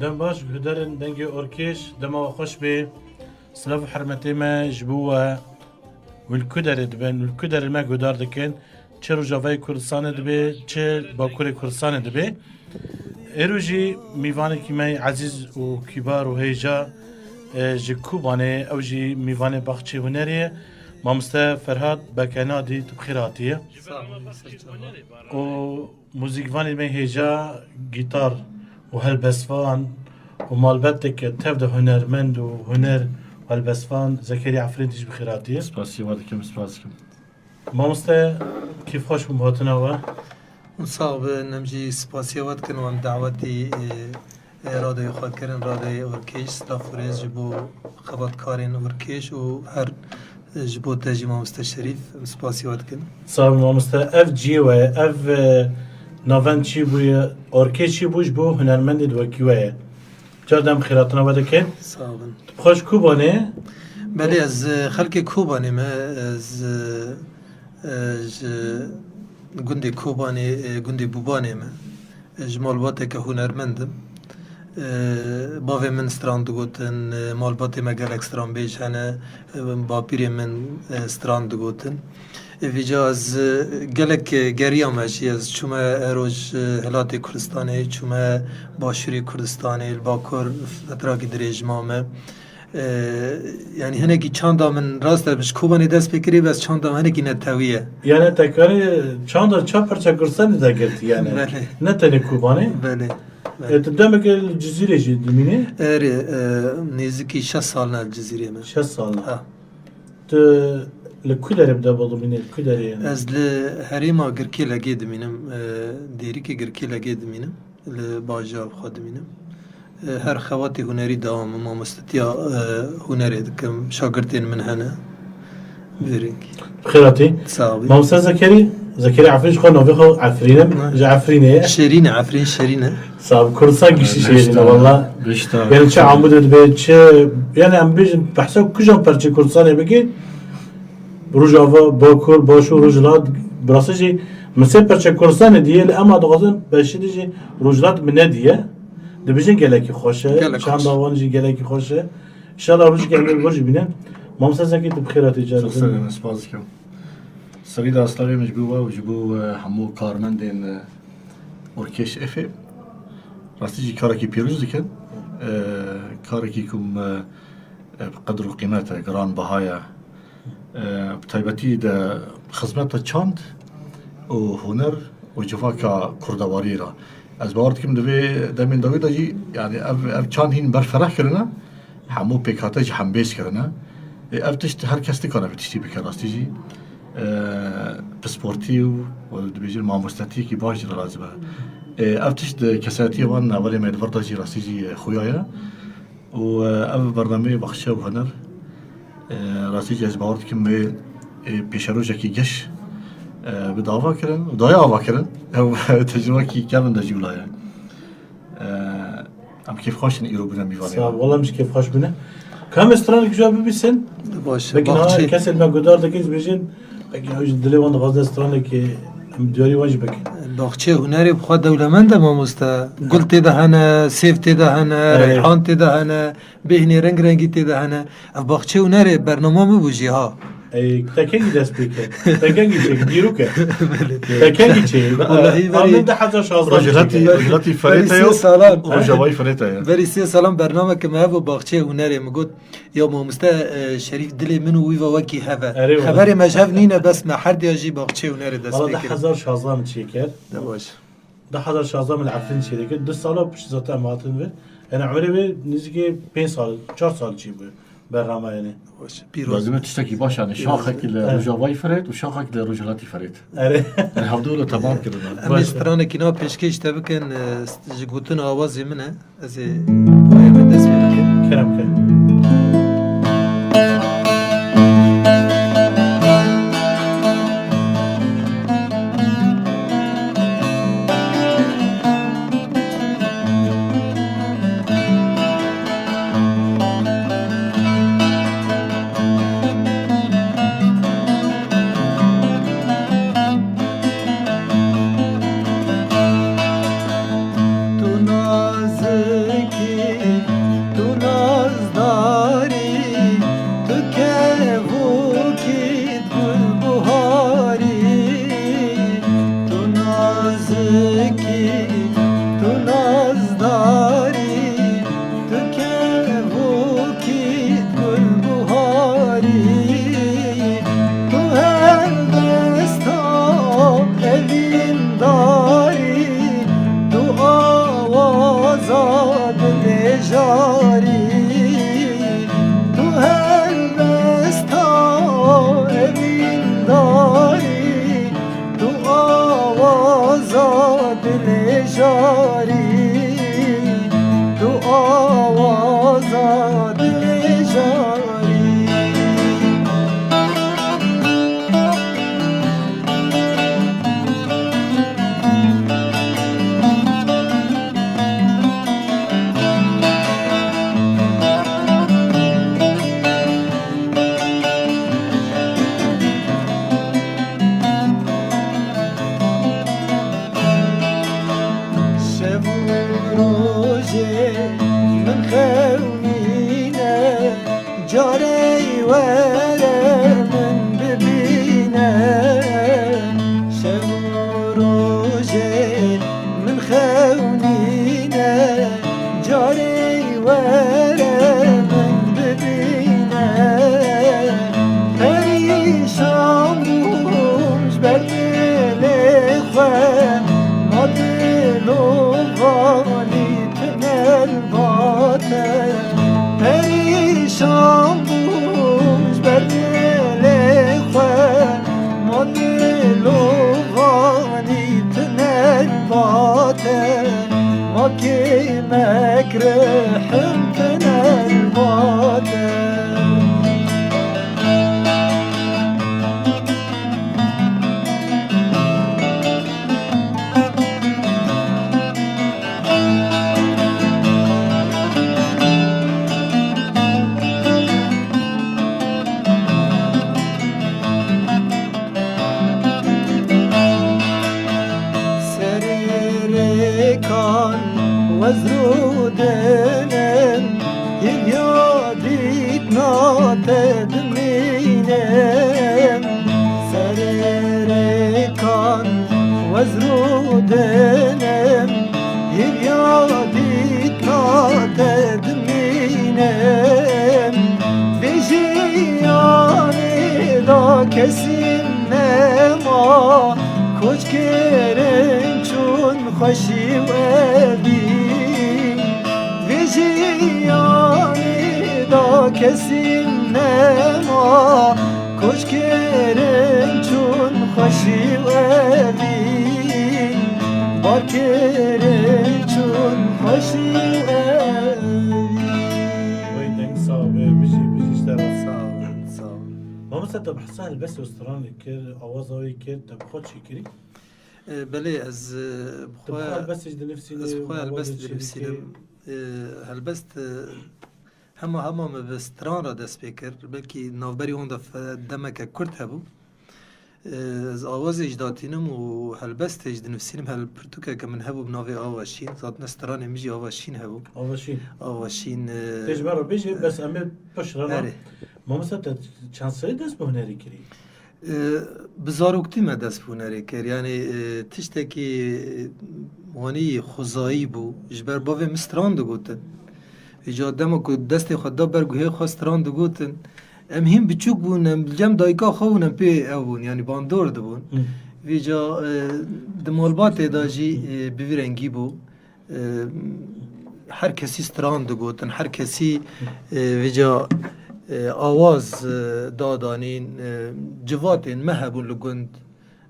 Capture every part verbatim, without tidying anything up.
Dem baş, guhdarên Dengê Orkêş, dema we xweş bê. Silav û hurmetê me ji bo we. Hûn li ku derê dibin, hûn li ku derê me guhdar dikin. Çi Rojavayê Kurdistanê dibe, çi Bakurê Kurdistanê dibe. Êro jî mîvanekî me yê ezîz û kîbar û hêja, e, ji Kobanê, ew jî mîvanê Baxçê Hunerê ye. Mamoste Ferhat Bekenadî, tu bi xêr hatiye. Sağ olun, sağ olun. Û muzîkvanê me hêja, gîtar û helbestvan û malbeteke tev de hunermend û huner û helbestvan Zekeriya Efrîn, tu jî bi xêr hatiye. Spasiya we dikim, spas dikim. Mamoste, kêfxweş bûm hatina we. Sax bin, em jî spasiya we dikin, wan dawetî, e, e, radyoyê xwe kirin, radyoyê Orkêş, silav û rêz ji bo xebatkarên Orkêş û her, e, ji bo te jî mamoste Şerîf, em spasiya we dikin. Sax bin mamoste, ev cihê we ye, ev, e, navend çi bûye, Orkêş çi bû ji bo hunermendê di wekî we ye. Car dem xêratina we dikin. Sağ olun. Tu bi xwe ji Kobanê? Belê, ez, e, xelkê Kobanê me, ez, e, e, ji gundê Kobanê, e, gundê Bubanê me. E, ji malbateke hunermend im. E, bavê min stran digotin, e, malbatê me gelek stranbêj hene, e, bapîrê min, e, stran digotin. Ê vîca ez, e, gelek, e, geriyame jî, ez çûme, e, roj, e, hilatê Kurdistanê, çûme başûrê Kurdistanê, li Bakur fetrakî dirêj mame. E, yanî hinekî çanda min rast e, ji Kobanê dest pê kirî, bes çanda min hinekî netewî ye. Yani te karî çanda çar parça Kurdistanê de girtî yani. Belê. Ne tenê Kobanê. Belê. E, tu demekê li Cizîrê jî dimînî? Erê, e, nêzîkî şeş sal ne li Cizîrê me. Şeş sal ne. Ha. Tu li ku derê bi de bidimînî, li ku derê yani? Ez li herêma Girkê Legê dimînim, e, Dêrikê Girkê Legê dimînim, li bajarê xwe dimînim. E, her xebatê hunerî dewam, mamostetiya, e, hunerê dikim, şagirtên min hene. Vêrî. Bi xêr hatî. Sağ ol. Mamoste Zekerî, Zekerî Efrîn, ji xwe navê xwe Efrîn e, ji Efrînê ye. Şêrîn e, Efrîn Şêrîn e. Sağ ol. Kurdistan giştî Şêrîn e, walla. Gişta. Yani çi Amûdê dibe, çi, yani em bêjin, behsa kujan perçê Kurdistanê bike, Rojava, Bakur, Başûr, Rojhilat, bi rastî jî min sê perçe Kurdistanê diye, li ema dixwazin beşî de jî Rojhilat min nediye. Dibêjin gelekî xweş e, gelek çanda xweş. Wan jî gelekî xweş e. Înşallah rojekê em ê vir jî bînin. Mamoste Zekî, tu bi xêr hatî carê din. Spas dikim. Serî de silavê min ji bo we û ji bo, e, hemû karmendên, e, Orkêş Efê. Rastî jî karekî pîroz dikin. E, karekî ku me, e, bi qedr û qîmet e, giran baha ye. E, bi taybetî de xizmeta çand û huner û civaka kurdewarî re. Ez bawer dikim di vê demên dawî de jî, yani ev, ev çand hîn berfereh kirine. Hemû pêkhate jî hembêz kirine. Ê, ev tişt her kes nikare vê tiştî bike rastî jî. Ê, pisportî û, û dibêjin mamostetiyekî baş jî re lazim e. Ê, ev tişt di kesayetiyê van naverê me di vir de jî rastî jî, ê, xuya ye. Û, ê, ev bernameyê Baxçe û Huner, ê, rastî jî ez bawer dikim wê, ê, pêşerojekî geş, ê, bi dava kirin û daye ava kirin. Ew tecrubekî kevin de jî wila ye. Ê, Em kêfxweş in îro bûne mîvanê. Sağ ol, wela em jî kêfxweş bûne. Ka em stranek ji we bibîsin? Baş, Belkî niha Baxçê. Kesên me guhdar dikin, dibêjin, belkî ew ji dilê wan dixwaze stranekê, em diyarî wan jî bikin. Baxçê hunerê bi xwe dewlemend e mamoste. Gul tê de hene, sêv tê de hene, Evet. reyhan tê de hene, bêhnê reng rengî tê de hene. Ev Baxçê Hunerê bernama min bû jî ha. Ey, te kengî dest pê kir? Te kengî çêkir? Dîrok e. Belê. Te kengî çêkir? Wellahî, Ev berî min du hezar şazdeh Rojhilatî, çêkir. Rojhilatî Berî Ferêt e sê yo, salan. Rojavayî Ferêt e ya. Berî sê salan bernameke me hebû Baxçê Hunerê, min got, ya mamoste, e, Şerîf dilê min û wî ve wekî hev e. Erê wala. Xeberê me ji hev nîne, bes me herdiya jî Baxçê Hunerê dest Wala pê du hezar şazdeh min çêkir. De baş. Du hezar şazdeh min li Efrîn çêdikir. Du sala pişt zaten em hatin vir. Yani emirê wê nêzîkî pênc sal, çar sal çêbû bernama yani. Baş, pîroz. Lazim e tiştekî baş yani. Pîroz. Şaxekî li Evet. Rojavayî Ferêt û şaxekî li Rojhilatî Ferêt. Evet. Yani hevdû li temam kirin. Em ê Baş. Stranekî na pêşkêş te bikin, e, st-, ji gotina awazê min e. Ez ê, ê, dest pê bikim. Kerem, kerem. Tu nazik Tu nazdarî, tu kevokî gulbuharî, tu nazikî, tu nazdarî, tu kevokî gulbuharî, tu helbesta evîndarî, tu awaza dilêjarî, tu helbesta evîndarî, tu awaza dilêjarî, tu awaza dilêjarî. Şev û rojê min xewnîne, carê were min bibîne. Şev û rojê min xewnîne, carê were min bibîne. Perîşan bûm ji ber dilê xwe, ma dilo vanî tune li ba te. Perîşan bûm ji ber dilê xwe, ma dilo vanî tune li ba te. Ma kê mekrihim tune li ba te. Serê rêkan wezro dinim, hîviya dîtina te dimînim. Serê rêkan wezro dinim, hîviya dîtina te dimînim. Vê jiyanê da kesî nema, koç kirin çûn xweşî û evîn. Vê jiyanê da kesî nema, koç kirin çûn xweşî û evîn. Bar kirin çûn xweşî û evîn. Wey deng sax be, bijî, bijî ji te re. Sağ ol, sağ ol. Mamoste, te behsa helbestê û stranê kir, awaza wê kir, te bi xwe çêkirî? E, belê, ez, e, bi xwe, bi xwe helbestê jî dinivîsînî, ez bi xwe helbestê dinivîsînim. E, helbest, e, hema hema min bi stran re dest pê kir. Belkî navberî wan de fe-, demeke kurt hebû. E, ez awazê jî datînim û helbestê jî dinivîsînim. Hel-, pirtûkeke min hebû bi navê Ava Şîn. Zaten stranê min jî Ava Şîn hebû. Ava Şîn. Ava Şîn, e, Tê ji me re bêjî, bes em ê pişt re ne. Erê. Mamoste, te çend serî dest bi hunerê kirî? E, bi zaroktî me dest bi hunerê kir. Yanî, e, tiştekî, e, wanî xwezayî bû. Ji ber bavê min stran digotin. Vêca dema ku destê xwe da ber guhê xwe stran digotin. Em hîn biçûk bûn, em li cem dayika xwe bûn, em pê ew bûn, yanî bandor dibûn. Hı. Vêca, e, di malbatê de jî, e, bi vî rengî bû. E, her kesî stran digotin, her kesî, e, vêca, e, awaz, e, dadanîn, e, civatên me hebûn li gund,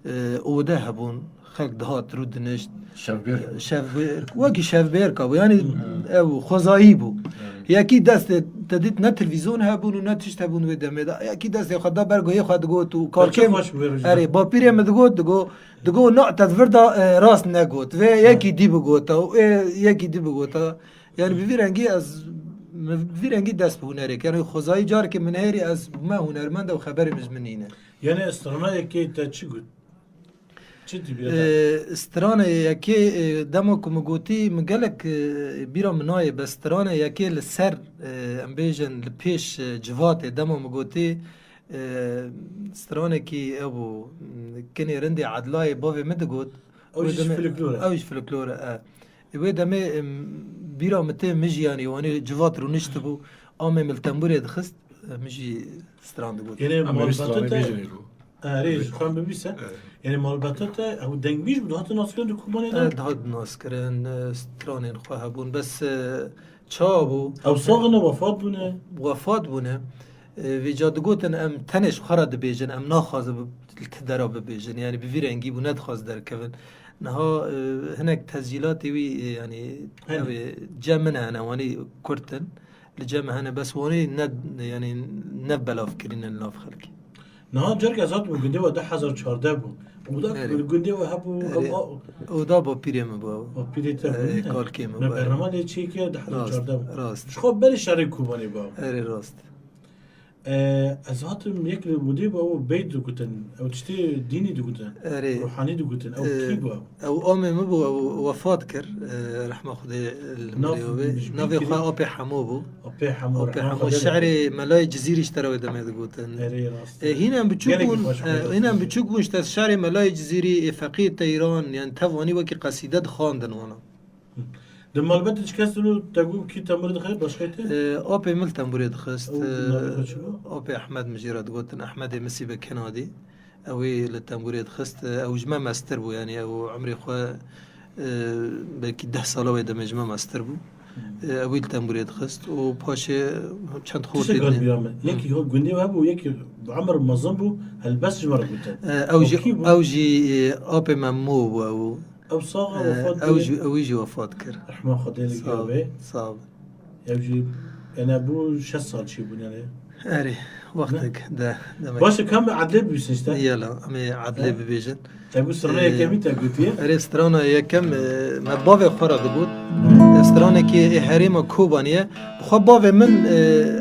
e, ode hebûn, xelk dihat rû dinişt. Şevbêrk. Şevbêrk, wekî şevbêrka bû. Yanî, hmm, ew xwezayî bû. Evet. Yekî destê te dît ne televîzyon hebûn û ne tişt hebûn wê demê de. Yekî destê xwe da ber guhê xwe digot û Te çi karkêm, xweş bû vê rojê de. Erê, bapîrê min digot, digot, Digo, na, te di vir de, e, rast negot. Vê yekî dî bigota û ê yekî dî bigota. Yani bi vî rengî ez, bi vî rengî dest bi hunerê kir. Yani xwezayî carkê min hêrî ez bûme hunermend û xeberê min ji min nîne. Yani stranayekê te çi got? Çi dibîre te? Ee, stranê yekê, e, dema ku min gotî, min gelek, e, bîra min nayê, bes stranê yekê li ser, e, em bêjin li pêş, e, civatê, dema min gotî, e, stranekî ew bû, m, kinê rindê Edlayê bavê min digot. Ew Wê jî ji demê, folklor e. Ew jî folklor e, e. Ê, wê demê, em, bîra min tê, min jî, yanî, wanî civat rûniştibû, amê min li tembûrê dixist, e, min jî stran digot. Yanî Em ê malbata stranê te, bêjin êro. Erê, Evet. ji xwe bibîse. Evet. Yanî malbata te, ew dengbêj bû, dihatin naskirin di Kobanê de? E, dihat naskirin, e, stranên xwe hebûn, bes, e, çawa bû? Ew sax ne, wefat bûne? Wefat bûne. E, vêca digotin, em tenê ji xwe re dibêjin, em naxwazin bi, li ti dera bibêjin. Yanî bi vî rengî bû, nedixwaz derkevin. Niha, e, hinek tescîlatê wî, e, yanî, Hene. ew ê cem min hene, wanî kurt in. Li cem hene, bes wanî ne, yanî ne belav kirîne li nav xelkê. Niha carek ez hatim gundê we du hezar çardeh bû. Oda Erê. li gundê we hebû, Erê. ew a- Oda bapîrê min bû ew. Bapîrê te bû, Erê, ne? kalkê min Me bû, erê. bernama lê çêkê du hezar çardeh bû. Rast, rast. Ji xwe berê şerê Kobanê bû ew. Erê, rast. E, ez hatim yek li gundê bû, ew beyt digutin, ew tiştê dînî digutin, Erê. ruhanî digutin, ew E, kî bû ew? Ew amê min bû, ew wefat kir, e, rehma Xwedê li Nav mirê wê. ji Navê bîrkirî? xwe Apê Hemo bû. Apê Hemo, Apê rehma Hemo, Xwedê şerê lê. Melayê Cizîrî ji te re wê demê digotin. Erê, rast e. E, hîn em biçûk Gelekî bûn, xweş e, xwedê hîn em lê. biçûk bûn, ji te şerê Melayê Cizîrî, ê feqî Teyran, yanî tev wanî wekî qesîde dixwandin wana. Di malbetê çi kes dilo te got kî tembûrê dixê, başqê te? E, apê min li tembûrê dixist. Ew E, navê xwe çi bû? Apê Ehmed min jê re digotin, Ehmedê Misîbe Kenadî. Ew ê li tembûrê dixist. E, ew ji me mestir bû, yanî ew umrê xwe, e, belkî deh sala wê demê ji me mestir bû. Hmm. E, ew ê li tembûrê dixist û paşê çend Tiştek xortê hat din. bîra min. Hı. Yekî ho gundê we bû, yekî bi umr mezin bû, helbest ji me re gotin. E, ew Ew jî, kî bû? ew jî, e, apê me Mo bû ew. Ew sax e, Ee, wefat ew kir. jî, ew jî wefat kir. Rehma Xwedê li Sağ gel ol, be. Sağ ol. Ew jî, ene bû şeş sal çêbûn, yani. Erê, wextek de, demek. Baş e, kam bi Edlê bibîsin işte. Yala, em ê Edlê He? bibêjin. Te bû strana Ee, yekemî te gotiye. Erê, strana yekem, e, me bavê xwe re digot. E, stranekê ê herêma Kobanê ye. Bi xwe bavê min, e,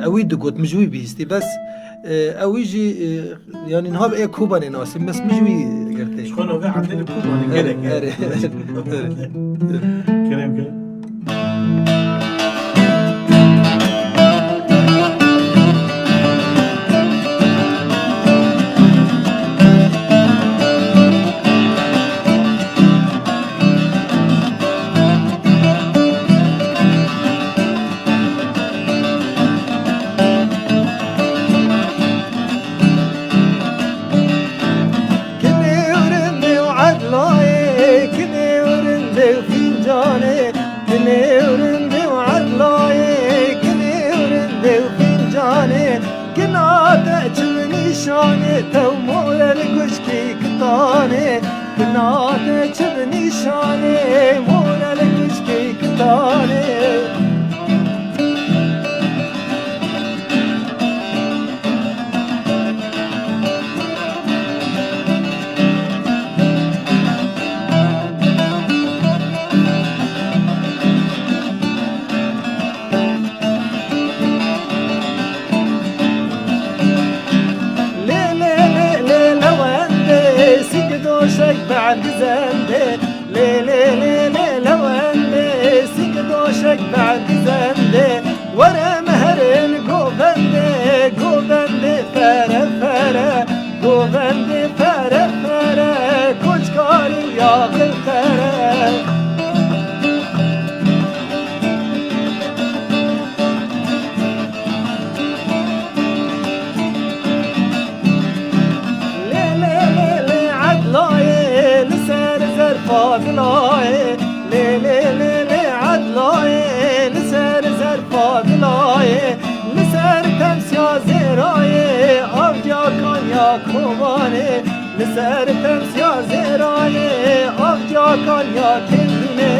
ewî digot, min ji wî bihîstî. Bes, e, ewî jî, e, Yanî niha bi ê Kobanê nasîm, bes min ji wî girtê. Ji xwe navê Edlê li Kobanê Erê, gelek e. erê. Kerem ke. Kinê û rindê û edlayê, kinê û rindê û fîncanê, kinê û rindê û edlayê, kinê û rindê û fîncanê, kina te çi bi nîşanê, tew more li guşkî kitanê, kina te çi bi nîşanê, more li guşkî kitanê. Lê, lê, lê, lê, lewendê, sîk doşek berdizendê. Lê, lê, lê, lê, lewendê, sîk doşek berdizendê. Were me herê li govendê, govendê fere fere, govendê fere fere, koçkarî û yaxil qere. Lê, lê, lê, lê, Edlayê, li ser zerfa dilayê. Lê, lê, lê, lê, Edlayê, li ser zerfa dilayê. Li ser temsiya zêrayê, avdiya kanya Kobanê. Li ser temsiya zêrayê, avdiya kanya Kendûnê.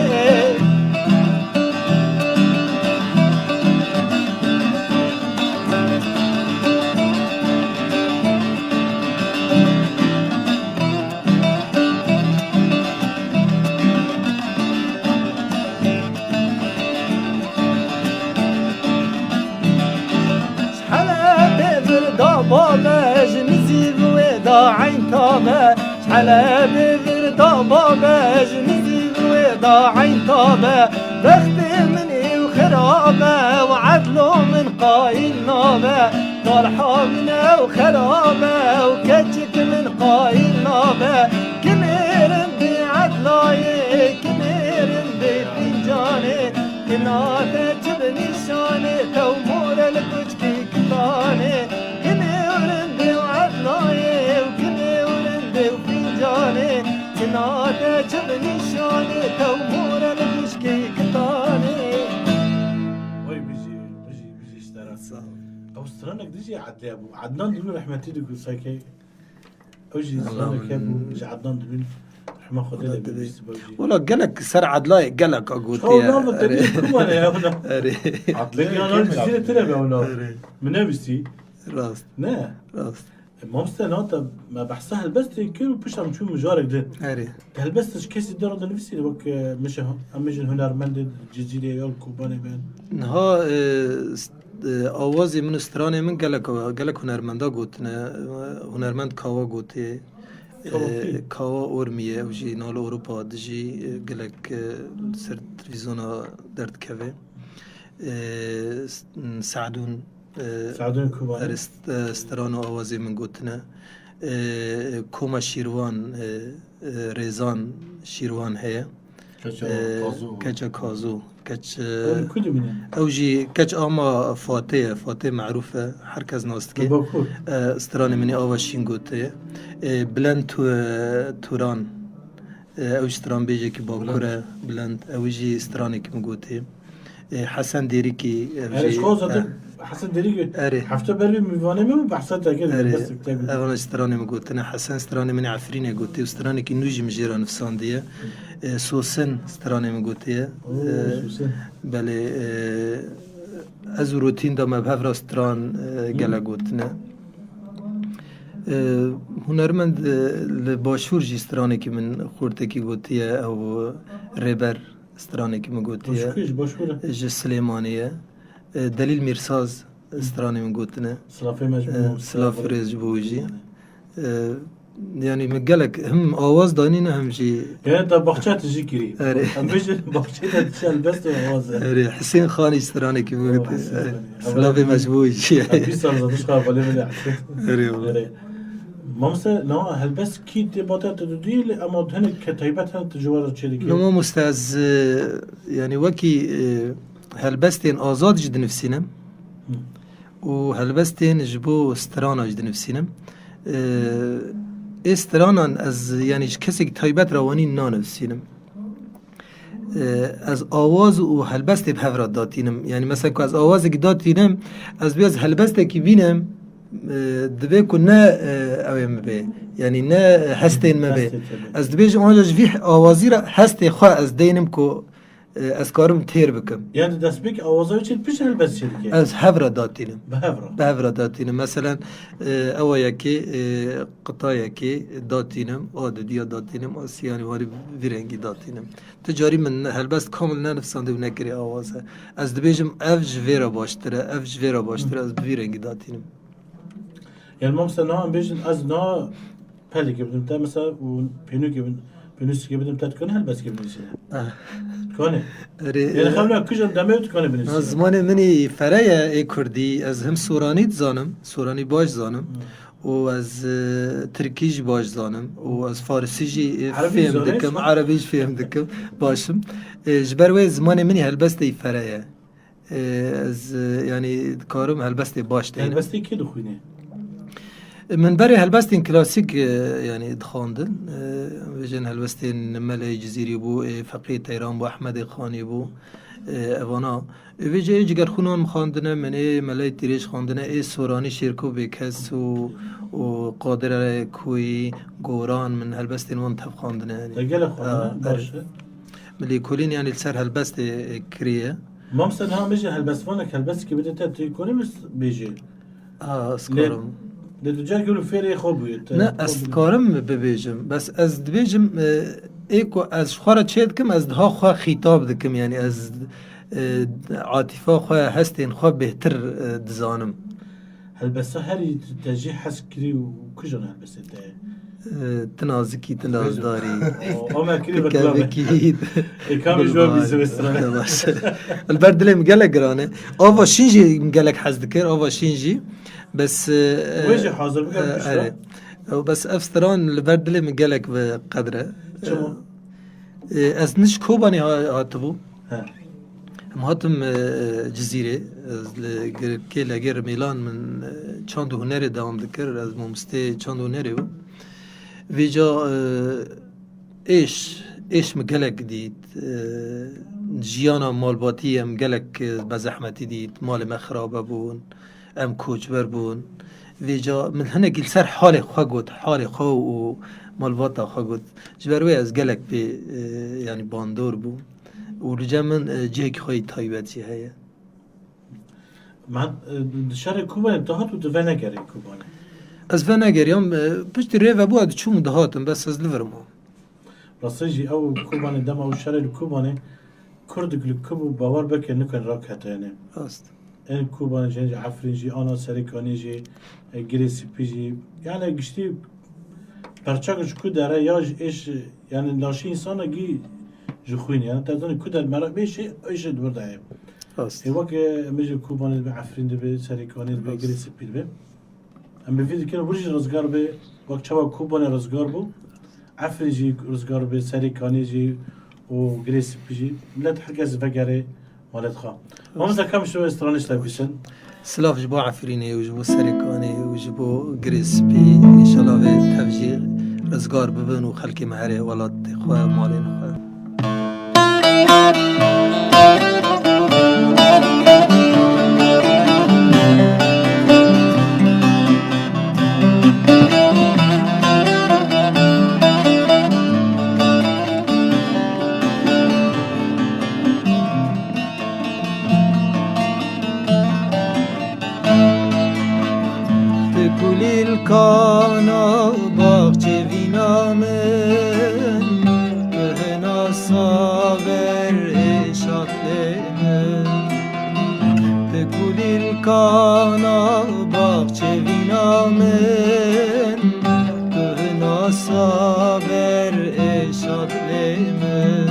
Helebê vir da babe, ji Nizîv wê da Eyn Tabe. Helebê vir da Ji min zî wê da eyn tabe, bextê min ê û xirabe, û edlo min qayîl nabe, talha min ew xerabe, û keçik min qayîl nabe. Kinêrin bê edlayê, kinêrin bê fîncanê, kinate çi bi nîşanê, tew more li kuçkî kitanê. Kinêrin bê edlayê, û kinêrin bê fîncanê, kinate çi bi nîşanê, tew more li kuçkî kitanê. Vay bijî, bijî, bijî ji te re. Sağ ol. Ew stranek dijî Edlê bû. Ednan Dilû rehmetî digot sekê. Ew jî Allah stranek hebû, ji Ednan Dilû. Rehma Xwedê lê be, bîst bawjî. Wala gelek ser Edlayê gelek a gotiye. Çawa nava te bîst kumane ya wala. Erê. Belkî ana Cizîrê tire be wala. Erê. Min nebîstî. Rast. Ne? Rast. E, mamoste, niha te me behsa helbestê kir û pişta em çûn mijarek din. Erê. Te helbestê ji kesî din re dinivîsî, wek, e, mişe, em bêjin hunermendê Cizîrê ya li Kobanê bin? Niha, e, s-, e, awazê min û stranê min gelek, gelek hunermenda gotine. E, hunermend Kawa gotiye. Kawa E, kî? Kawa Ormiye, ew jî niha li Ewropa dijî, e, gelek, e, li ser televîzyona derdikeve. E, s-, Sadûn, e, Sadûn Kubanê. Erê, st-, e, stran û awazê min gotine. E, Koma Şîrwan, e, e, Rêzan Şîrwan heye. Keça E, Kazo. Keça Kazo. Keç, e, Ew li ku dimîne? Ew jî keç ama Fatê ye. Fatê merûf e. Her kes nas dike. Li Bakur. E, stranê min ê Ava Şîn gotiye. E, Bilend Tu-, e, Turan. E, ew jî stranbêjekî Bakur e. Bilend. Ew jî stranekî min gotiye. E, Hesen Dêrikî, ev Erê, jî, ji xwe zaten eh, Hesen Dêrikî Erê. Hefte berî mîvanê min bû, behsa te kir, Erê, dest te got. Ev ana stranê min gotine. Hesen stranê min ê Efrînê gotî û stranekî nû jî min jê re nivîsandiye. E, Sosin stranê min gotiye. Oo, E, Sosin. Belê, e, ez û rotîn de me bi hev re stran, e, Hı. gelek gotine. E, hunermend, e, li Başûr jî stranekî min xurtekî gotiye, ew Rêber stranekî min gotiye. Ji ku ye, ji Başûr e? Ji Silêmaniyê ye. E, Delîl Mîrsaz stranê min gotine. Silafê me ji bo E, Silaf rêz ji bo wî jî. E, yanî min gelek him awaz danîne him jî. Yanî te baxçe tijî kirî. Erê. Em bêjin baxçeyê te tijî helbest û awaz e. Erê, Hisên Xanî stranekî min Oh, gotiye. Hisên Xanî. Silafê me ji bo wî jî. Em bîst sal zadiş xwe balê min e. Erê, wala. Erê. Mamoste, niha helbest kî tê bate tu didî, lê ema hinek ke taybet hene tu ji we re çêdikî? No mamoste, ez, e, yanî wekî, e, helbestên azad jî dinivîsînim Hı. û helbestên ji bo strana jî dinivîsînim. E, ê stranan ez, yanî ji kesekî taybet re wanî nanivîsînim. E, ez awaz û helbestê bi hev re datînim. Yanî mesela ku ez awazekî datînim, ez dibê ez helbestekî bînim, e, divê ku ne, e, ew ê min bê. Yanî ne hestên me bê. Hestê te bê. Ez dibêjim, ancak ji vî awazî re hestê xwe ez deynim ku, e, ez karim têr bikim. Yani destpêk awaza wê çê, pişt helbest çê dike? Ez hev re datînim. Bi hev re? Bi hev re datînim. Meselen, e, ewa yekê, e, qita yekê datînim, a didiya datînim, a siyanî warî vî rengî datînim. Ti carî min ne-, helbest kamil nenivsandî û nekirî awaze. Ez dibêjim, ev ji vê re baştir e, ev ji vê re baştir e, ez bi vî rengî datînim. Yani mamoste niha em bêjin, ez niha pelekê bidim te mesela û pênûkê bin-, pênûsîkê bidim te, dikanî helbestkê binivîsî? Ah. Dikanî? Erê, Yani e, xewna kijan demê tu dikanî binivîsî? Na zimanê min î fere ye, ê kurdî, ez him soranî dizanim, soranî baş zanim. Hı. û ez, e, tirkî jî baş zanim û ez farisî jî, e, Erebî fêm zanî, dikim, sen? Erebî jî fêm dikim, baş im. E, ji ber wê zimanê min î helbestê î fere ye. E, ez, e, yanî dikarim helbestê baş deynim. Helbestê kê dixwîne? E, min berê helbestên klasîk, e, yanî dixwandin. E, em bêjin helbestên Melê Cizîrî bû, e, Feqî Teyran bû, Ehmedê Xanî bû. E, evana Ê vê cihê cigerxûnan min xwendine, min ê Meleyê Tîrêj xwendine, ê Soranî Şêrko Bêkes û, û Qadir Koyî, Goran, min helbestên wan tev xwendine, yanî. Te gelek xwendine, Ha, baş erê. E. Min lêkolîn, yanî li ser helbestê, e, kiriye. Mam sen ha mijî helbestvanek helbestekî bide te, tu konî min bêjî? A, ez Lê, karim. lê tu carek wilo fêrê xwe bûye, te Ne, xwe ez bûye. karim bibêjim. Bes ez dibêjim, e, ê ku ez ji xwe re çê dikim, ez diha xwe xîtab dikim. Yanî ez, e, atîfa xwe, hestên xwe bêhtir, e, dizanim. Helbesta herî te jê hez kirî û kijan helbestê te ye? E, tu nazikî, tu nazdarî. O, o me kirî tu kevekî. E, kamî ji we bî Zivistan? Baş. Li ber dilê min gelek giran e. Ava Şîn jî min gelek hez dikir, Ava Şîn jî. Bes, e, Wê jî hazir bike, e, pişta. Erê. Ew bes ev stran li ber dilê min gelek bi qedr e. Çima? E, ez ne ji Kobanê ha-, hatibû. He. Em hatim, e, Cizîrê. Ez li girkê legê Rimêlan min, e, çand û hunerê dewam dikir. Ez mamostê çand û hunerê bûm. Vêca, e, êş, êş min gelek dît. E, jiyana malbatî em gelek, e, be zehmetî dît. Malê me xirabe bûn. Em koçber bûn. Vêca min hinekî li ser halê xwe got, halê xwe û malbata xwe got. Ji ber wê ez gelek pê, e, yanî bandor bûm. Û li cem min, e, cihekî xwe yî taybet jî heye. Man, e, di şerê Kobanê dihat û tu venegerî Kobanê? Ez venegeriyam, e, piştî rê vebû ez diçûm û dihatim, bes ez li vir mam. Rastî jî ew Kobanê dema ew şerê li Kobanê Kurdik li ku bû bawer bike nikin rakete yanê. Rast. Ên Kobanê jî, Efrîn jî, ana Serêkanî jî, e, Girê Spî jî. Yani giştî perçak ji ku dere ya ji êş, yani laşî insana gî ji xwîn. Yani te zanî ku der merak bê şey, êşê di wir de ye. Rast. Ê weke em bêjin Kobanê dibe, Efrîn dibe, Serêkanî dibe, Rast. Girê Spî dibe. Em bi vî dikin wir jî rizgar be, wek çawa Kobanê rizgar bû, Efrîn jî rizgar be, Serêkanî jî û Girê Spî jî. Milet her kes vegere malet xwe. Mamoste, kam ji we stranê ji te bîsin. Silav ji bo Efrînê û ji bo Serêkanê û ji bo Girê Spî. Înşallah vê tev jî rizgar bibin û xelkê me herê welatê xwe, malên xwe. Ti kulîlkana baxçê vîna min, tu hina saver êşa dilê min. Ti kulîlkana baxçê vîna min, tu hina saver êşa dilê min.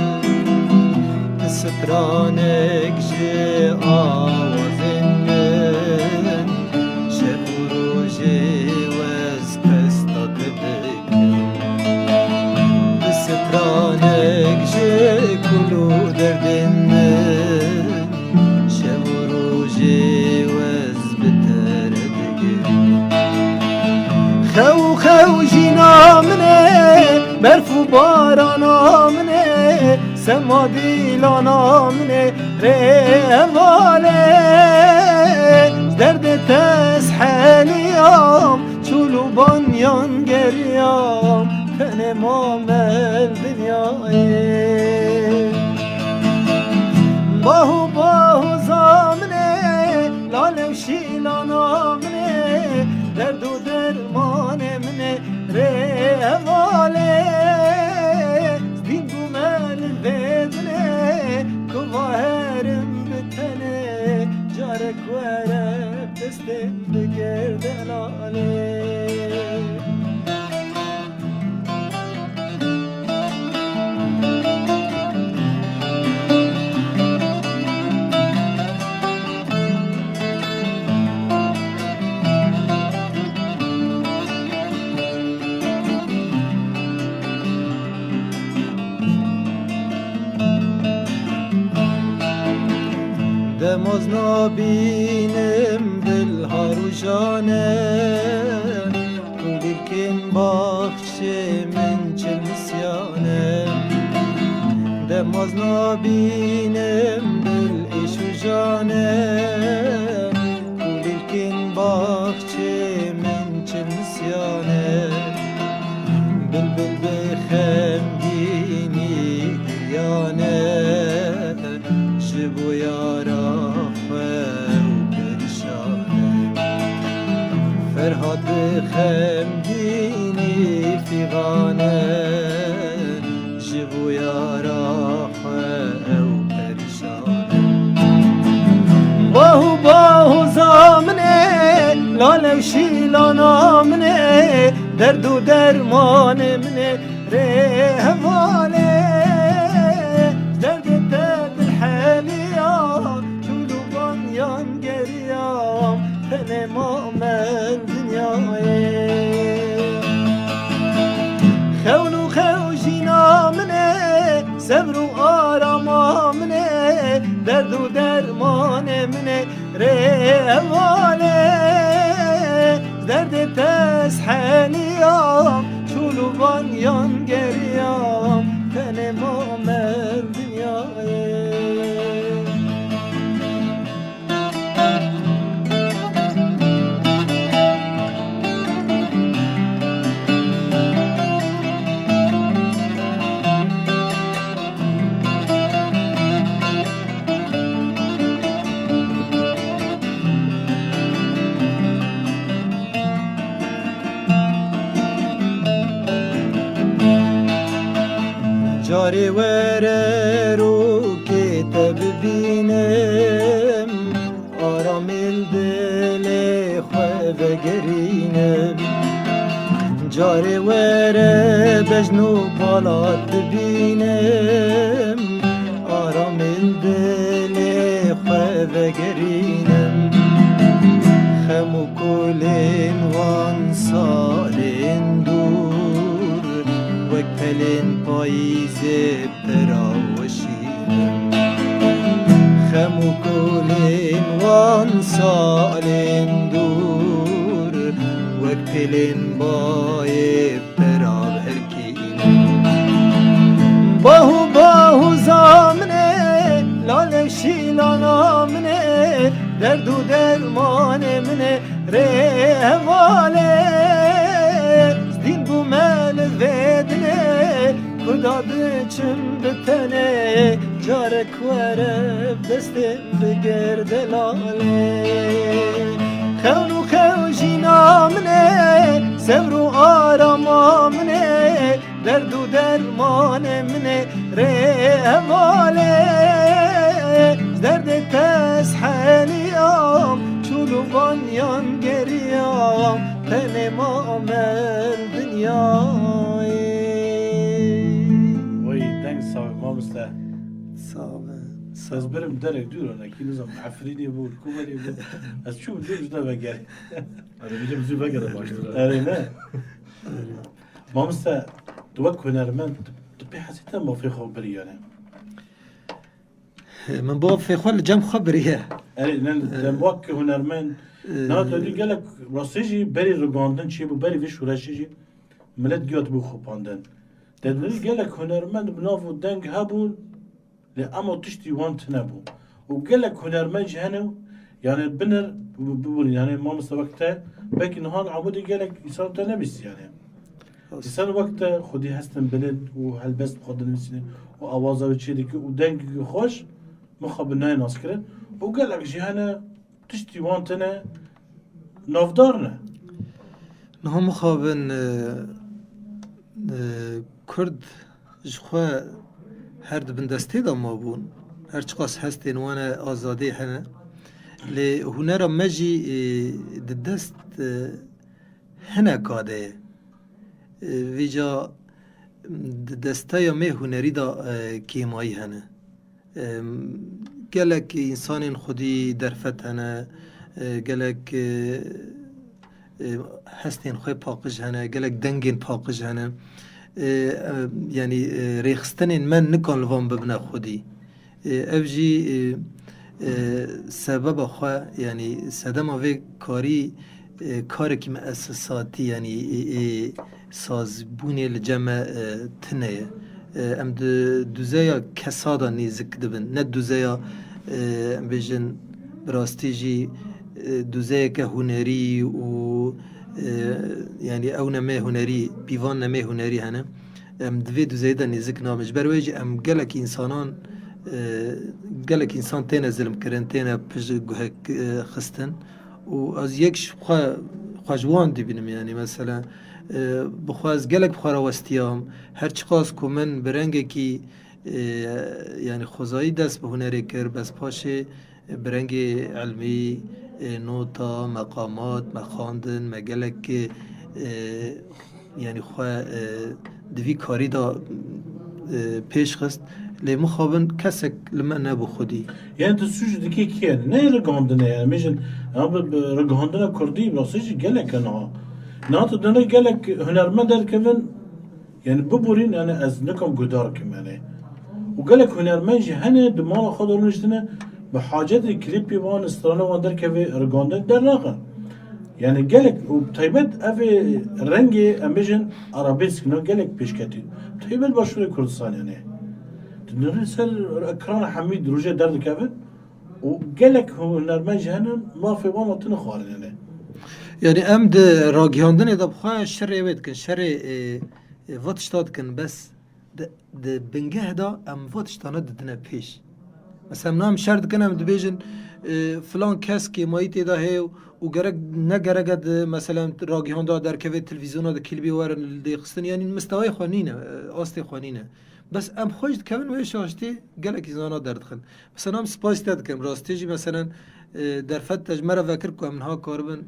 Ti stranek ji awazên min, şev û rojê wez pesta te dikim. Ti stranek ji kul û derdên min, şev û rojê wez bi te re dikim. Xew xew jîna min e, berf û barana min e, sema dîlana min e, rê hevalê, ji derdê te ez heliyam, çûl û banyan geriyam, tenê mame li dinyayê. Bah û bahoza min e, lale û şîlana min e, derd û dermanê min e, rê hevalê, dîn bûme li vê dilê, ku va herim bi tenê, carek were destê min bigir delalê. Demaz nabînim dil ha rojan e, kulîlkên baxçê min çil nisyan e. Demaz nabînim dil êş û jan e, kulîlkên baxçê min çil nisyan e. Bilbil bi xemgînî giryan e, ji bo yara xwe ew perîşan e. Ferhat bi xemgînî fîxan e, ji bo yara xwe ew perîşan e. Bah û bahoza min e, lale û şîlana min e, Derd û dermanê min ê rê hevalê, derdê te dilheliya, çûl û banyan geriyam, tenê ma me dinyayê. Xewn û xew jîna min ê, sebr û arama min ê, derd û dermanê min ê, rê hevalê, derdê te ez heniyam, çûl û banyan geriyam, tenê ma me dinyayê. Carê were rokê te bibînim, aramên dilê xwe vegerînim. Carê were bejn û balat bibînim, aramên dilê xwe vegerînim. Xem û kolên wan salên dûr, wek pelên payîzê pera weşînim. Xem û kolên wan salên dûr, wek pelên bayê pera herkînim. Bah û bah û za min ê, lale şîlana min ê, derd û dermanê min ê, rê hevalê, dîn bûme li vê dinê, kuda diçim bi tenê, carek were bi destê bigir delalê. Xewn û xew jîna min ê, sebr û arama min ê, derd û dermanê min ê, rê hevalê. Ji derdê te ez heniyam, çûl û banyan geriyam, tenê ma me dinyayê. Wey, deng sax be, mamoste. Sax be, sax be. Ez birim derek dûr, anekî nizam, Efrînê bû, Kobanê bû. Ez çûm dûr ji te vegerê. Erê, bêjim zû vegere baştir e. Erê ne? Mamoste, tu wek hunermend, tu, tu pê hesî te mafê xwe birî yanî? Min mafê xwe li cem xwe biriye. Erê, ne, te wek hunermend, Ee, na te dî gelek rastî jî berî rigandin çêbû, berî vê şoreşê jî milet giya dibû xapandin. Te dî gelek hunermend bi nav û deng hebûn, lê ema tiştî wan tune bû. Û gelek hunermend jî hene, yanî binir, bi-, bibûn, yanî mamoste wek te, belkî niha li Amûdê gelek însan te nebîst, yanî. Rast. Însan wek te xwedî hestin bilind û helbest bi xwe dinivîsînin û awaza wî çêdike û dengekî xweş, mixabin nayê naskirin. Û gelek jî hene, tiştî wan tune navdar ne. Niha mixabin, e, e, Kurd ji xwe her di bin destê de mabûn. Her çiqas hestên wan e azadî hene. Lê hunera me jî, e, di dest, e, hineka de ye. E, vêca di desteya me hunerî de, e, kêmayî hene. Em, gelek însanên xwedî derfet hene, e, gelek, e, e, hestên xwe paqij hene, gelek dengên paqij hene. E, e, yanî, e, rêxistinên me nikan li van bibine xwedî. E, ev jî, e, e, sebeba xwe, yanî sedema vê karî, e, karekî me esasatî, yanî, e, e, sazbûnê li cem me, e, tune ye. E, em di duzeya kesa de nêzik dibin. Ne duzeya, e, em bêjin, bi rastî jî, e, duzeyeke hunerî û, e, yanî ew nemê hunerî, pîvan nemê hunerî hene. Em di vê duzeyê de nêzik nabin. Ji ber wê jî em gelek însanan, e, gelek însan têne zilmkirin, têne pişt guhek, e, xistin. Û ez yek ji xwe, xwe ji wan dibînim, yanî mesela, e, bi xwe ez gelek bi xwe re westiyam. Her çiqas ku min bi rengekî, e, yanî xwezayî dest bi hunerê kir, bes paşê, e, bi rengê ilmî, e, nota, meqamat, me xwendin, me gelek, e, e, yanî xwe, e, di vî karî de, e, pêş xist. Lê mixabin kesek li me nebû xwedî. Yani tu suç dikî kê? Ne rigihandine yani. Mêjin, ya bi, bi rigihandina kurdî, rastî jî gelek e niha. Niha tu dinê gelek hunermend derkevin, yani biborîn, yani ez nikom guhdar kim yani. Û gelek hunermend jî hene di mala xwe de rûniştine, bi hacetê klîpê wan, strana wan derkeve, rigandin dernaxin. Yani gelek û taybet ev ê rengê, em bêjin, arabesk, na gelek pêşketî. Taybet Başûrê Kurdistan yani. Tu nirê ser ekrana hemî di rojê derdikevin û gelek hunermend jî hene mafê wan hatine xwarin yani. Yani em di ragihandinê de bi xwe şerê wê dikin, şerê, e, e, va tişta dikin, bes di, di bingeh de em va tiştana didine pêş. Mesela, em niha em şer dikin, em dibêjin, e, filan kes kêmayî tê de heye û gerek, ne gerek e di, mesela, ragihanda derkeve, televîzyona de klîbê werin li dê xistin, yanî mistewayê xwe nîne, e, astê xwe nîne. Bes em xwe jî dikevin wê şaştê gelekî zana derdixin. Mesela, em spas te dikim, rastî jî, mesela, e, derfet te ji me re vekir ku em niha karibin,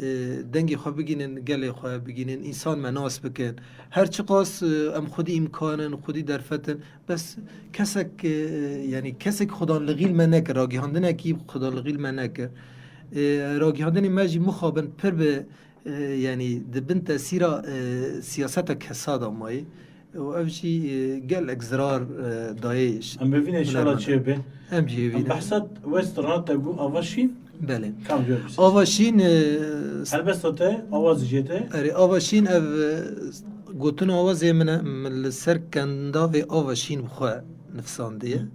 e, dengê xwe bigînin, gelê xwe bigînin, însan me nas bikin. Her çiqas, e, em xwedî îmkan in, xwedî derfet in, bes kesek, e, yanî kesek xudanlixî li me nekir, ragihandinekî xudanlixî li me nekir. E, ragihandinê me jî mixabin pir bi, e, yanî di bin tesîra, e, siyaseta kesada mayî. Û ev jî, e, gelek zirar, e, dayê ş-, Em bivîne inşallah hunermend. Çi be? Em jî Em bivîne. Behsa wê strana te got Ava Şîn? Belê. Kam diyor bize? Ava Şîn, e, s- Helbesta te, awaz jê te? Erê, Ava Şîn ev, e, gotin awazê min e, min li ser kendavê Ava Şîn bi xwe nifsandiye. Hı.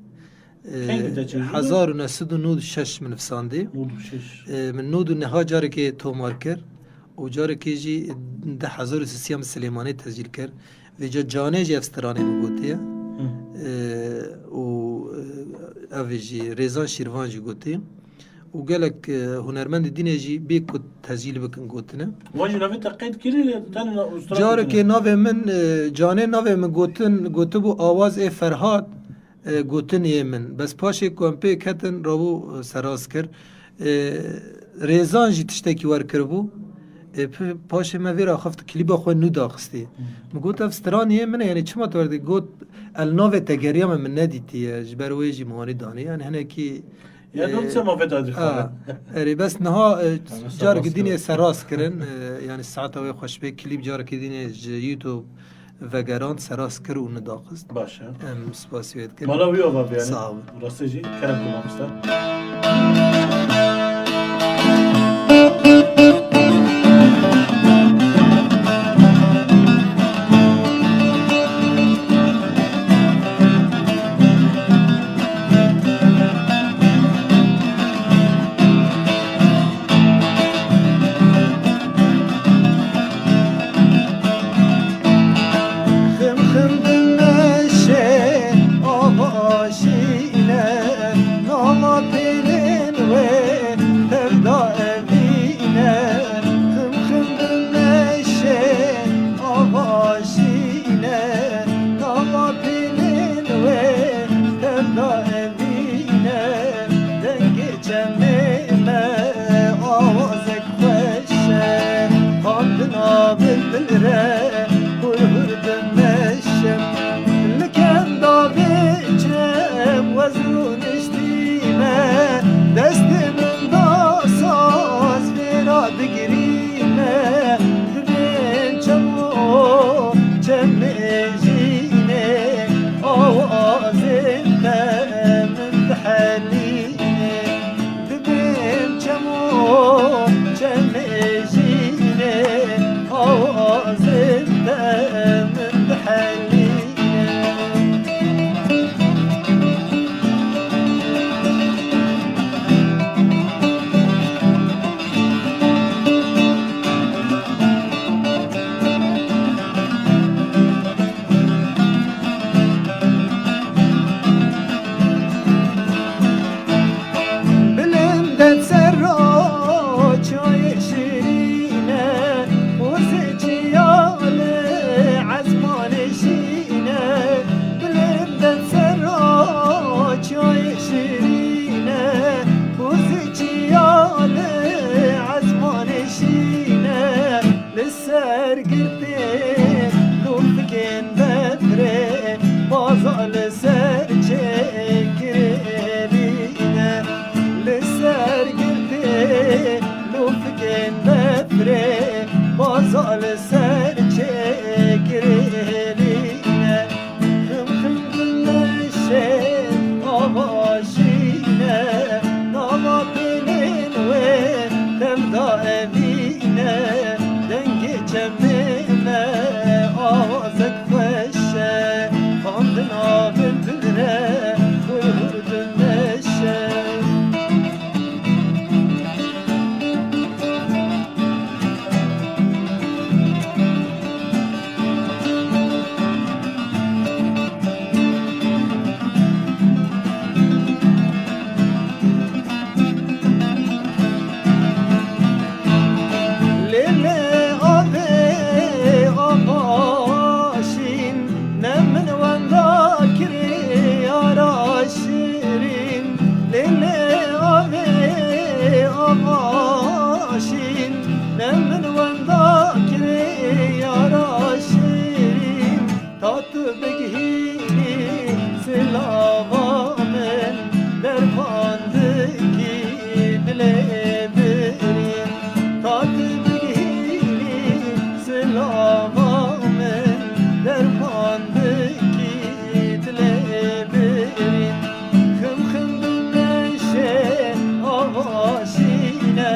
E, Kengî te çêjû? Hezar û neh sed û nod û şeş min nifsandiye. Nod û şeş. E, min nod û neh carekê tomar kir. Û carekê jî di hezar û sisiya min Silêmanê tescîl kir. Vêca Canê jî ev stranê min gotiye. Hı. Ee, û, e, ev jî Rêzan Şîrvan jî gotiye. Û gelek, e, hunermendê dînê jî bê ku tescîl bikin gotine. Wan jî navê te qeyd kirî lê tenê na-, stran Carekê gotine. Navê min, e, Canê navê min gotin, gotibû awaz ê Ferhat. E, gotin yê min. Bes paşê ku em pê ketin, rabû, e, seraz kir. E, Rêzan jî tiştekî wer kiribû. E, pi-, paşê me vê re axifti, klîba xwe nû daxistî. Hmm. Min got, "Ev stran yê min e, yani çima tu wer dikî?" Got, "El navê te geriya me, min nedîtiye." Ji ber wê jî min wanî danî. Yani hinekî, Ya e, dom çema vê dadî a, xwe. Erê, bes niha, e, Tamam, carekî sabah dînê siyor. Seraz kirin. E, yani saeta wê xweş bê. Klîp carekî dînê ji YouTube vegerand, seraz kir û nidaxist. Baş e. Em spasî wê dikin. Mala wî ava be yani. Sağ ol. Rastê jî kerem ku mamoste. Xim xim dimeşe ava şîne, nava pêlên wê tevda evîne. Xim xim dimeşe ava şîne, nava pêlên wê tevda evîne. Dengê çemê me awazek xweş e, xandina bilbil re hur hur dimeşe. Li kenda vê çem wez rûniştî me, destê min da saz vê ra digirî me. Dibên çem û çemê jînê, awazên te min dihelîne. Dibên çem û çemê jînê, awazên te min dihelîne. Bilind et serra çayê şirîne, û zê çiya li ezmanê şîne. Bilind et serra çayê şirîne, û zê çiya li ezmanê şîne. Li ser Lê birîn, ka tu bigihînî silava min, derman bikî tu lê birîn. Xim xim bimeşe ava şîne,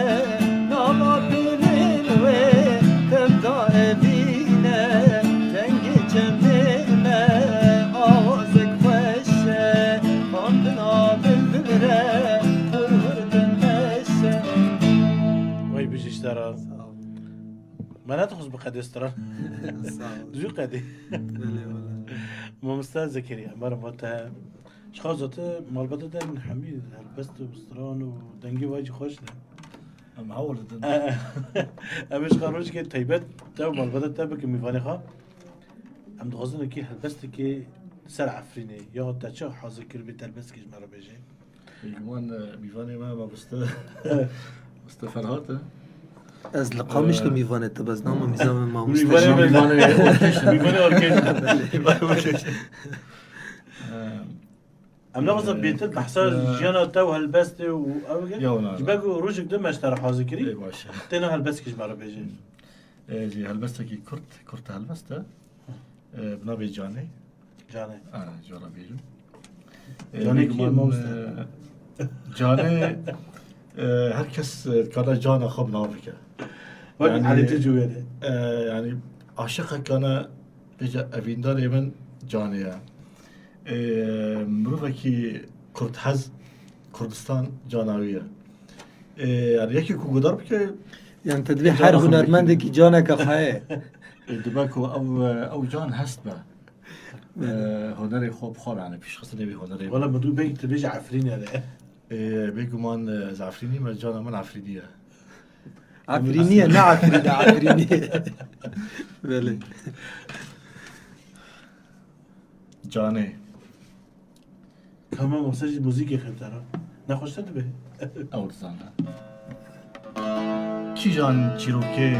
nava dilin wê tev da evîne. Dengê çemê me awazek xweş e, xandina bilbil re hur hur dimeşe. Wey bijî ji te re. Sağ ol. Me nedixwest bi qedê stran. Sağ ol. Zû qedê. Belê wele. Mamoste Zekeriya, merhaba te. Ji xwe zate malbata te hemî helbest û stran û dengê wayî jî xweş ne. Em hewl didin. Em ê ji xwe rojekê taybet te û malbata te bikin mîvanê xwe. Em dixwazin wekî helbestekê ser Efrînê ya te çi hazir kiribî, te helbestekê ji me re bêjê. Bêguman, e, mîvanê me mamoste, mamoste Ferhat e. Ez li Qamişlo mîvanê te, bes nama mîzanê mamoste. Mîvanê me, mîvanê orkeşt. Mîvanê orkeşt. Em naxwaze bêtir behsa jiyana te û helbestê û ew ge. Ya, na, ji ber ku rojek din me ji te re hazir kirî. Ê, baş e. Têna helbestekî ji me re bêjê. Ê, jî helbestekî kurt, kurt helbest e. Ê, bi navê Canê. Canê. Ha, ji we re bêjim. Ê, Canê kî ye, bêguman, mamoste? Ê, Canê, ê, her kes, ê, dikare cana xwe bi nav bike. Wek Elî Tircî wê de. Ê, yanî aşiqekane bêje evîndarê min Canê ye. Ê, mirovekî kurdhez, Kurdistan cana wî ye. Ê, yanî yekî ku guhdar bike, Yanî te divê her hunermendekî caneke xwe heye. Ê, dibe ku ew, ew can hest be. Ê, hunerê xwe bi xwe be, yanî pêşxistinê wî hunerê. Wele min dû bêk tu bêjî Efrînê de. Ê, bêguman, ê, ez Efrînî me, cana min Efrînî ye. Efrînî ye, ne Efrînî, Efrînî ye. Belê. Canê. Ka mamoste jî muzîkê xebitana. Nexweştir dibe. Ew dizane. Kîjan çîrokê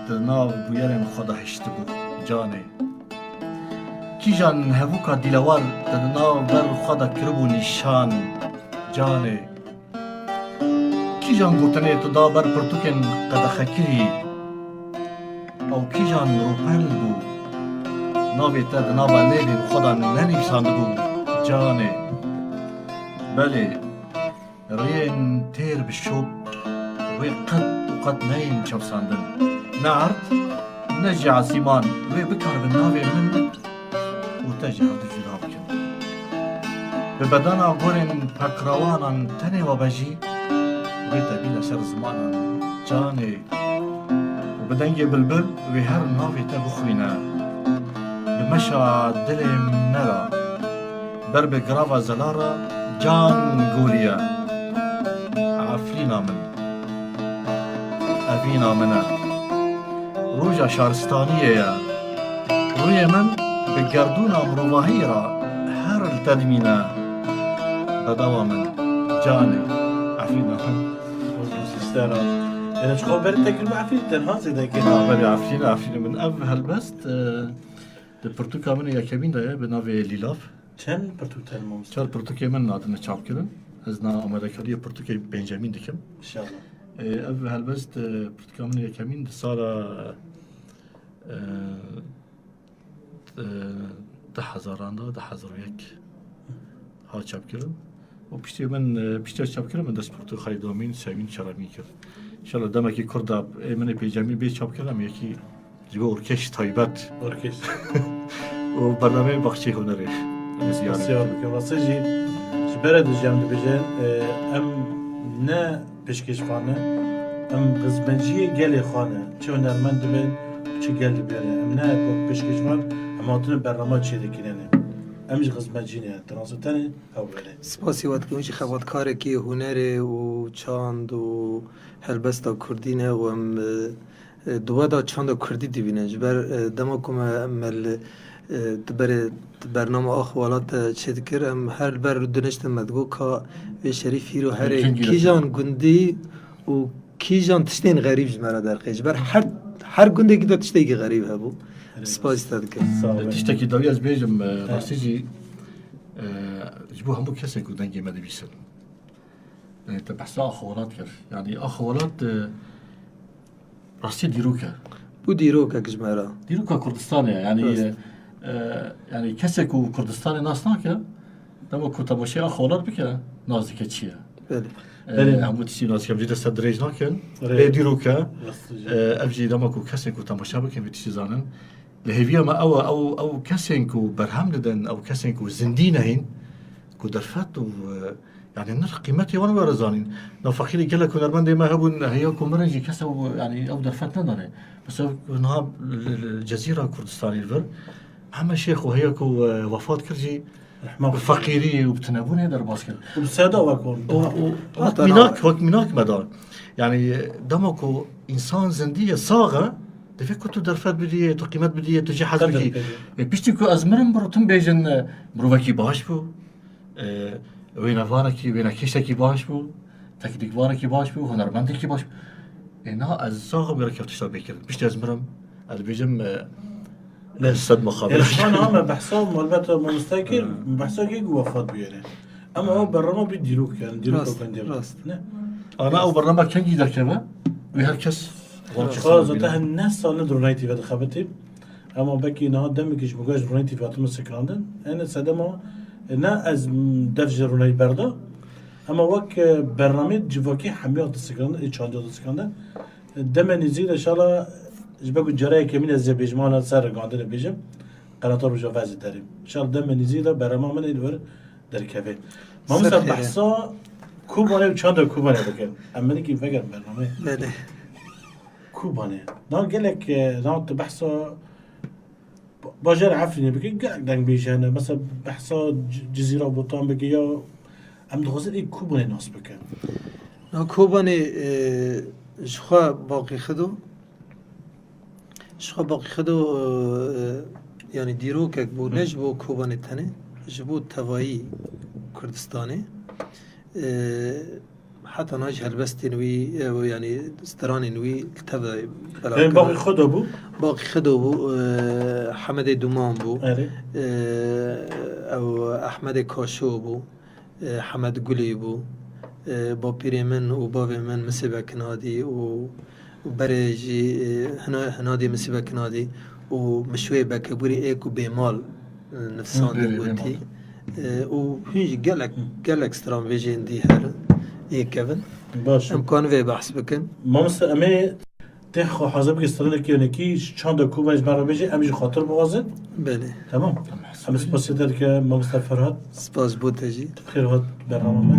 di nav bûyerên xwe de hiştibû, Canê? Kîjan hevûka dîlewar te di nav ber xwe de kiribû nîşan, Canê? Kîjan gotinê tu da ber pirtûkên qedexekirî? Ew kîjan rûpel bû? Navê te di nava lêvên xwe de nenivîsandibû, Canê? Belê, rêyên têr bi şop wê qet û qet neyên çewsandin. Ne erd, ne jî esîman wê bikaribin navê min û te ji hevdu cuda bikin. Bi bedena gorên pekrawanan tenê we be jî, wê te bîne ser zimanan, Canê. Û bi dengê bilbil wê her navê te bixwîne. Bi meşa dilê min nera, ber bi girava zelal re can goriye. Efrîna min, evîna min e. Roja şaristaniyê ye. Rûyê min bi gerdûna mirovahiyê re her li te dimîne. Bedewa min, Canê, Efrîna min. Sîstera. Ê, çiqo berê te kir bi Efrîn, tenha zêde kir. Ha, belê, Efrîn, Efrîn min. Ev helbest, e, di pirtûka min ê yekemîn de ye, bi navê Lîlav. Çend pirtûk te li mamoste? Çar pirtûkê min nadine çapkirin. Ez na amadekariyê pirtûkê pêncemîn dikim. Înşallah. Ê, ev helbest, e, pirtûka min ê yekemîn di sala, e, e, du hezaran de, du hezar û yek hat çapkirin. Û piştî min, e, piştî çapkirin min dest pirtûk xey domîn, sêmîn, çaramîn kir. Înşallah demekî kurt de ê min ê pêncemîn bê çapkirin, em yekî ji bo orkeş taybet. Orkeş. Û bernameyê Baxçeyê Hunerê. Em ziyaret Spas dikin. Rastî jî ji ber e dijî em dibêjin, e, em ne pêşkêşxan e, em xizmetciyê gelê xwe ne. Çi hunermend dibe, çi gel dibe ne. Em ne pêşkêşxan, em hatine bername çêdikîne ne. Em jî xizmetcî ne. Transe tenê ew bene. Spasî we dikim, jî xebatkarekî hunerê û çand û helbesta kurdî ne û em, e, E, di we de çanda kurdî dibînin. Ji ber, e, dema ku me, me li, e, di berê, di bernama Ax Welat de çêdikir, em her li ber rûdiniştin me digot ka vê şerîf îro herê Mümkün kîjan gundî û kîjan tiştên xerîb ji me re derxê. Ji ber her, her gundekî de tiştekî xerîb hebû. Spas te dikim. Sağ ol. Tiştekî dawî ez bêjim, e, rastî jî, e, ji bo hemû kesên ku dengê me dibîsin. E, te behsa Axwelat kir. Yanî Axwelat, e, rastî dîrok e. Bû dîrokek ji me re. Dîroka Kurdistanê ye. Yanî, Rast. e, e, yanî kesek ku Kurdistanê nas nake, dema ku temaşeya Axwelat bike, nas dike çi ye. Belê. E, Belê. Hemû tiştî nas dike, em jî dest dirêj nakin. Belê. Ê dîrok e. Rast e. E, ev jî dema ku kesek ku temaşe bikin, vê tiştî zanin. Li hêviya me ew e, ew, ew kesên ku berhem didin, ew kesên ku zindî nehîn, ku derfet û, e, yanî nirx qîmetê wan were zanîn. Na feqîrî gelek hunermendê me hebûn, heya ku mirin jî kes ew, yanî ew derfet nedane. Mesela niha li, li, li Cezîra Kurdistanê li vir, heme şêx û heya ku, e, wefat kir jî, Rehma bi feqîrî û bi tunebûnê derbas kir. Û bi seda wek hûn. Û, û Hata wek mînak, na- wek mînak me da. Yanî dema ku însan zindî ye, sax e, divê ku tu derfet bidî, tu qîmet bidî, tu jî hez Qedir bikî. Pêdî. E, piştî ku ez mirim, bi rûtin bêjin, e, mirovekî baş bû, e, wênevanekî, wênekêşekî baş bû, teknîkvanekî baş bû, hunermendekî baş bû. E, na ez sax im, wê re kevtişta bê kirin. Piştî ez mirim, ez dibêjim, e, Ne. Sed mixabin. Êrişan ha me behsa malbet mamostayê kir, Hmm. behsa kê ku wefat bûyere. Ama Hmm. o berrama bî dîrok, yani dîrok Rast, o bende. rast. Ne? Ana ew bername kengî derkeve? Wê her kes Rast. Xwe zaten hin ne sal ne di Ronahî T V dixebitî. Ama belkî niha demekî ji bo ji Ronahî T V hatime sekinandin. Ene sedema, e, ne ez, m, dev ji Ronahî berda. Ama wek, e, bernameyê civakî hemiya disekirandin, ê çandî disekirandin. Demê nêzî de inşallah ji ber ku cara yekemîn ez ê bêjim, ana ser regandinê bêjim, qenata Rojava ez ê derêm. Înşallah demê nêzî de berhema min ê li wir derkeve. Mamosta, Ser xêr. behsa Kobanê û çanda Kobanê bikin. Em minikî vegerin bernameyê. Belê. Kobanê. Na gelek, e, na tu behsa Ba-, bajarê Efrînê bike, gelek dengbêjî hene. Mesela behsa C-, Cizîra Botan bike ya em dixwazin ê Kobanê nas bikin. Na Kobanê, e, ji xwe Baqî Xido, ji xwe Baqî Xido, e, yanî dîrokek bû, Hı. ne ji bo Kobanê tenê, ji bo tevayî Kurdistanê. E, Heta niha jî helbestên wî, ew, yanî stranên wî li tev de belav Yanî kirin. Baqî Xido bû? Baqî Xido bû, e, Hemedê Duman bû, Erê. e, ew, Ehmedê Kaşo bû, e, Hemed Gulê bû, e, bapîrê min û bavê min Misê Bekinadî û, û berê jî, e, Hina-, Hinadê Misê Bekinadî û Mişwê Bekebûrî ê ku bêmal, e, nifsandî Hı, bêrî gotî. bêmal. E, û hûn jî gelek, Hı. gelek stranbêjên dî herin, ê kevin. Baş. Em kan vê behs bikin. Mamoste, em ê tê xwe hazir bike stranekî yenekî, ji çanda Kobanê ji me re bêje, em jî xatir bixwazin. Belê. Tamam. Tamam. Em spasiya te dike, Mamoste Ferhat. Spas bo te jî. Tu bi xêr hat bernama me.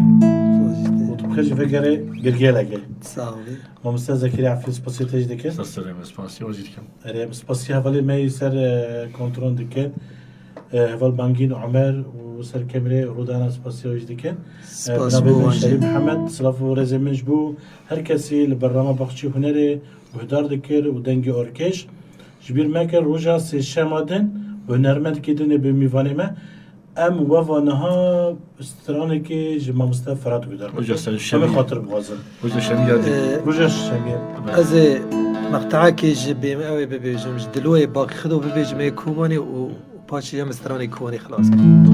Spas jî te. Û tu bi xêr jî vegere girgeleke. Sağ ol. Mamoste Zekeriya Efrîn, spasiya te jî dike. Ser serê me, spasiya we jî dikim. Erê, em spasiya hevalê me yî ser, e, kontrol dikin. E, heval Bangîn Omer û ser kemerê Rûdana spasiya wî jî dikin. E, Spas binavê bo min wan jî. Şerîf Mihemed, silav û rêzê min ji bo her kesî li bernama Baxçî Hunerê guhdar dikir û dengê orkêş. Ji bîr meke, roja sêşema din hunermendekî din ê bê mîvanê me. Em weva niha stranekê ji mamoste Ferhat guhdar bikin. Roja Şemiyê. Em ê xatir bixwazin. Roja Şemiyê ya dî. Ee, Roja Şemiyê. Ez ê meqteekê ji bê me ew ê bibêjim, ji diloyê Baqî Xido bibêjim ê Kobanê û paşê em stranê Kobanê xilas kirin.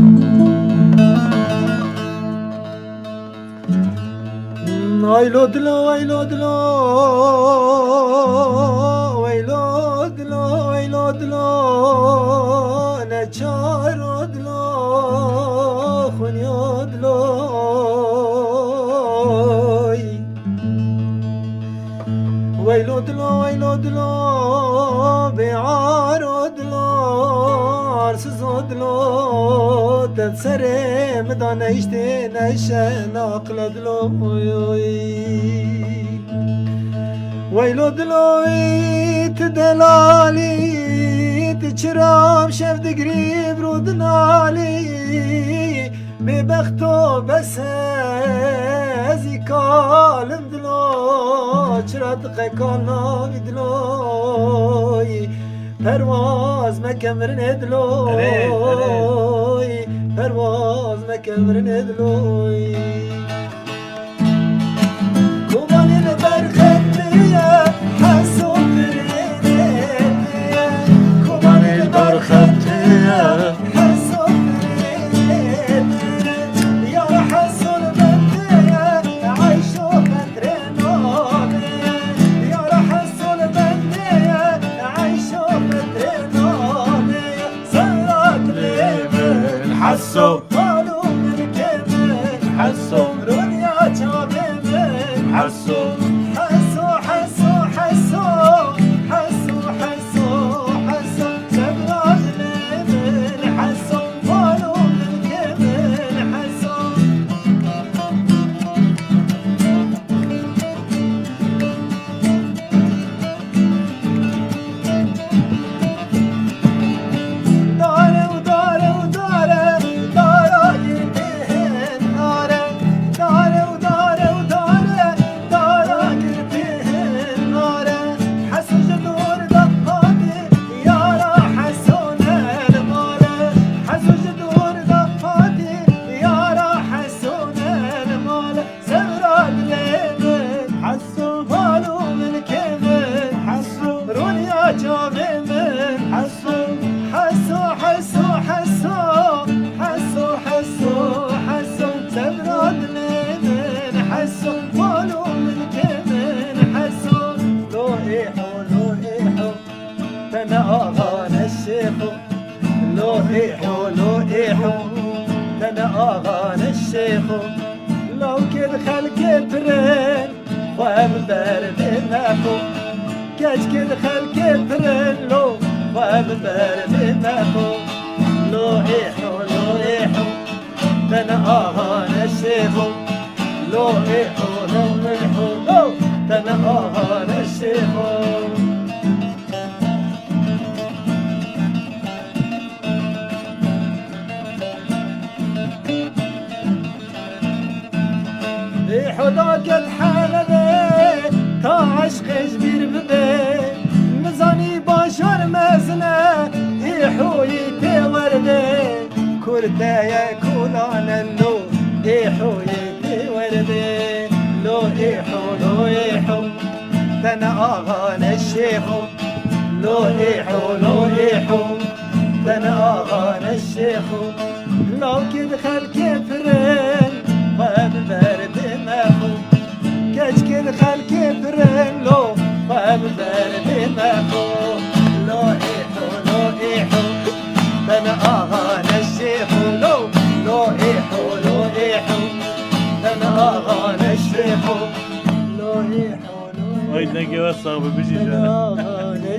Aylo dilo, aylo dilo, aylo dilo, aylo dilo, neçar o dilo, xunyo dilo. Weylo dilo, weylo dilo, bêar o dilo, arsiz o dilo, te serê min da neyştê neşe naqile dilo. Weylo dilo, tu delalî, tu çira şev digrî, bi rû dinalî. Bêbexto bes ez î kalim dilo, çira diqe kal navî diloy. Perwaz meke mirinê diloy, Erê, erê. Perwaz meke mirinê diloy. Kobanê li ber xetiye, heso mirinê diye. Kobanê li ber xetiye. Heso mirinê diye. Yar heso li ber diye. Axane şêxo, lawkê di xelkê pirin, xwe bi ber bê mexo. Keçkê di xelkê pirin, lo xwe bi ber bê mexo. Lo êho, lo êho, te ne axane şêxo. Lo êho, lo êho, lo, te ne axane şêxo. Ê Huda ket hele be, ta eşqê ji bîr bibe. Nizanî bajar mezin e, ê hoyî pê werde. Kurdeye kulane lo, ê hoyî pê werde. Lo ê ho, lo ê ho, te ne axane şêxo. Lo ê ho, lo ê ho, te ne axane şêxo. Lawkê di xelkê pirin, xwe bi ber bê mexo. Keçkê di xelkê pirin, lo xwe bi ber bê mexo. Lo ê ho, lo ê ho, te ne axane şêxo. Lo, lo ê ho, lo ê ho, te ne axane şêxo. Lo ê ho, lo ê ho, te ne axane şêxo. Ay, dengê we sax be, bijî canê.